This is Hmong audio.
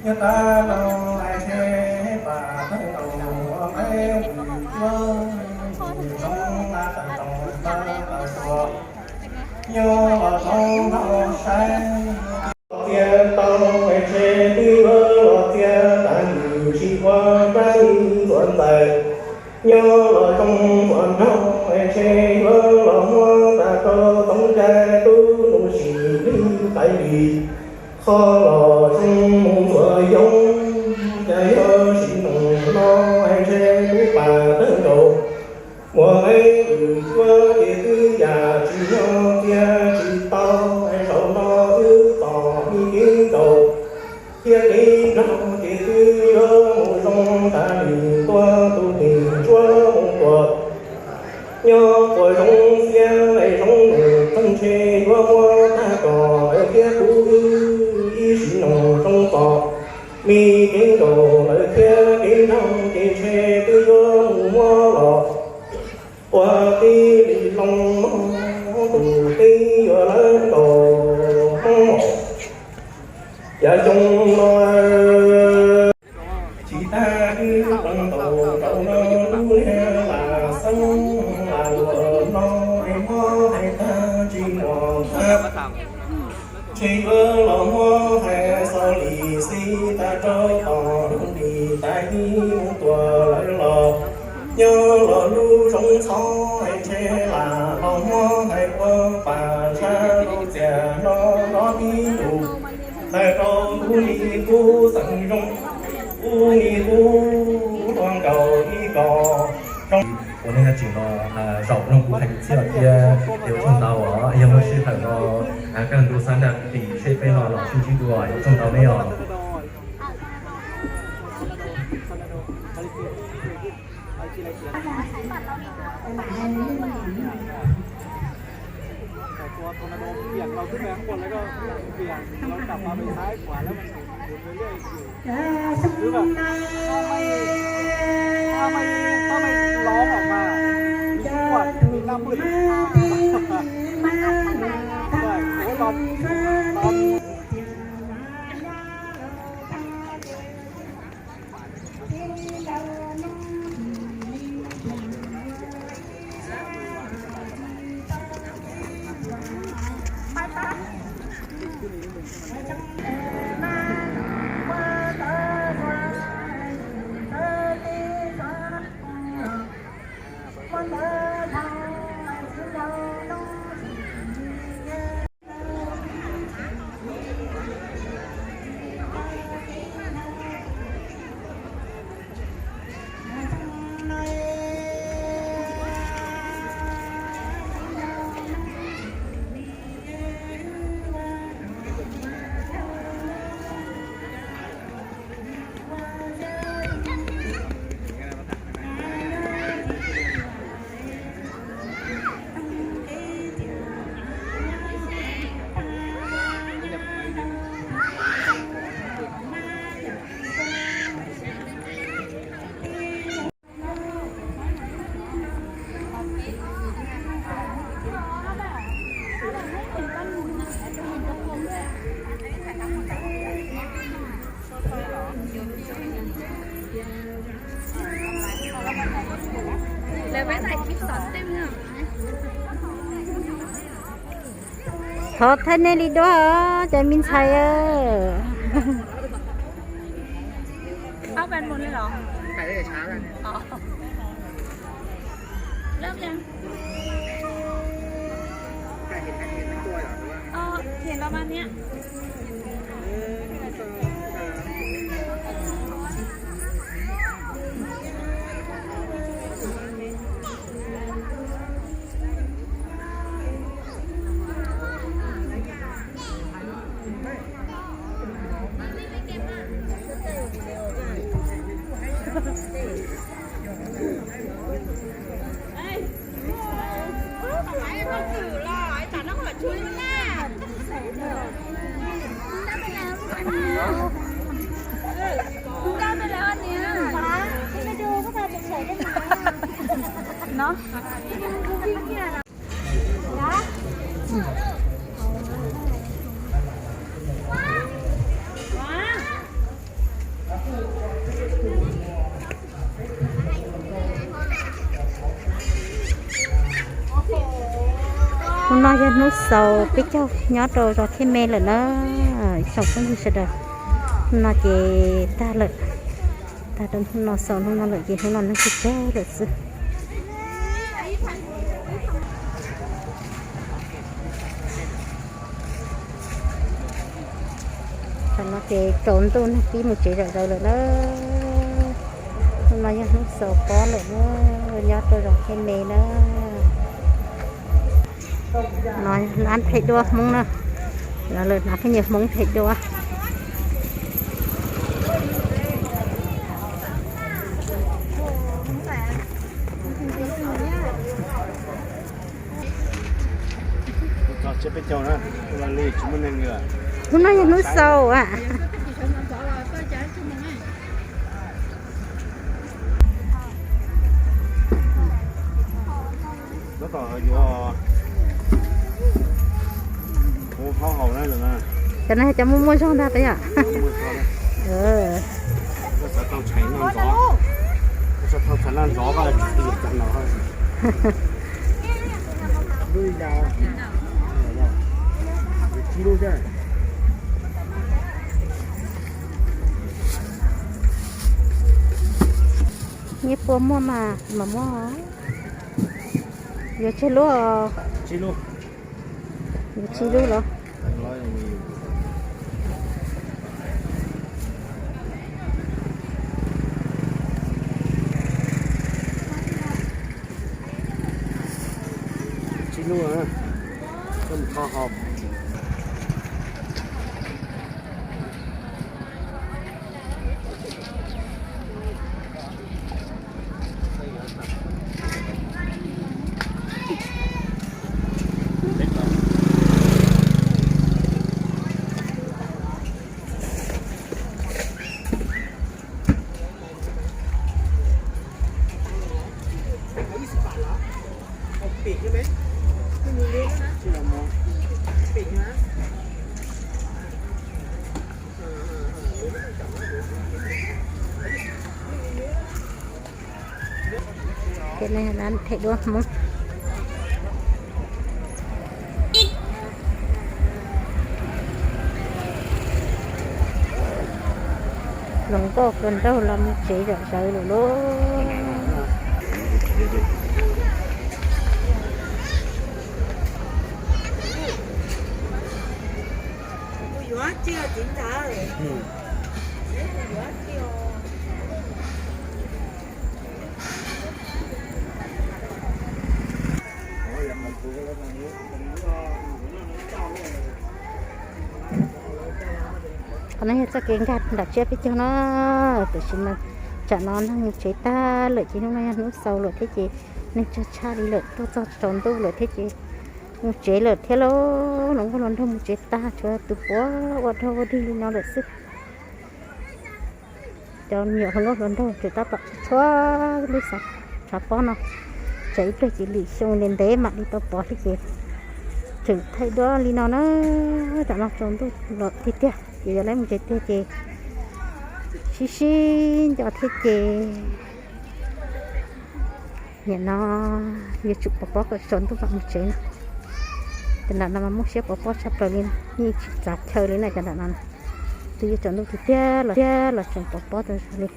Nyob tab loo hais ntshe pam tawg nkaus ua nqaij vwm cuab, mus zoo na tawm toom tawm tawm tuam, nyob los zoo nraug saib. Txias tau hais ntshe twb yuav los txias tas nws tsis ua nrab ntxuav ntxais, nyob los zoo ntxuav nraug hais ntshe yuav los muab tas rau txoov ntshai tub nus sim lwj qaim lis. Qhov los zoo mus ntxuav yoov, cas yog sim neej no hais ntshe kuv pam tawg nkaus. Muaj nqaij vwm cuab ces twb yam tsis yog txias tsis tau, zaum no wb txom me kev nkaus, thiab kev nraug ces twb yuav mus zoo tas li tuaj tus tim ntsuab mus tuam. Nyob puas zoo xiab es zoo nus txeeg ntshe yuav muab tag kom lawv thiab kuv wb ib sim neej zoo txom me kev nkaus, lawv thiab kev nraug ces ntshe twb yuav mus muab los. Ua tib li loo mog, tus teb yuav lawv nkaus hmoob mom. Yav xyoo no tsis tag wb teev ntaus rau lub niag lam xeeb lam luam no, es muab hais tag tsis muaj tag. Ntshe yuav los muab hais xaus lim xij tag rau tom lub lim tais ib mus tuam lawv los, nyob los lub zoov txhob hais ntshe lam los muab hais ua pam tshaj lub txias no no tib tus. Hais rau kuv li kuv xeem zoo, kuv li kuv hluas nkaus ib kos zoo. Ua nej tseem los zaum mloog kuv hais txhij thiab, es ua tsaug ntau os. Yog muaj sij hawm no kaj ntug xab nrag tim seb peb ho los sib ntsib dua, ua tsaug ntau nej os. Thov thaij nej li duab os cov me ntxhais. Hnub no yog hnub xaus peb caug nyob rau zos Thej Me lawm na, ib tsoom phooj ywg sawv daws. Hnub no ces tag lawm, tag rau hnub no xaus hnub no lawm ces hnub no neeg tsawg tsawg lawm xwb. Tam no ces tsaus ntuj neeg pib mus tsev zom zaws lawm na. Hnub no yog hnub xaus pob lawm na, nyob rau zos Thej Me na. No lab thev duab Hmoob na, lawv hnav pheej yog Hmoob thev duab. Hnub no yog hnub xaus a. Cov no cov muaj muaj zog ntag peb yom. Nyiaj pua muaj mas, mas muaj. Yuav tsawg lub? Yuav tsib lub los? Tsib lub, koj mus kho hauv. Ces nej lab thev duab Hmoob. Hluas nkauj hluas nraug los mus tsev zom zaws lawm lauj. Qhov no yog txoj kev nkag nram tsiab peb caug no, tiam sis mas tsam no neeg mus tsev tag lawm ces hnub no yog hnub xaus lawm thiab ces neeg tsawg tshaj li lawm, tuaj txog tsaus ntuj lawm thiab ces mus tsev lawm thiab lauj. Hluas nkauj hluas nraug mus tsev tag, tshuav tus puav ua dog ua dig li no lawm xwb. Cov me nyuam hluas nkauj hluas nraug tseem tab tom tshuab lub xav tshav pob no, tsam ib pliag ces lwm xyoo ntev ntev mam li tau pov thiab ces tseem thev duab li no na. Tam no tsaus ntuj los tiag tiag ces yog lawv mus tsev tiag ces sib sib nco thiab ces nim no yuav tsum pov pob kom tsaus ntuj mam mus tsev na. Cov nram no mas muaj siab pov pob tshaj plaws li, yeej tsis txav chaw li na cov nram no. Twb yuav tsaus ntuj tiag tiag los, tiag los tseem pov pob tas zog li.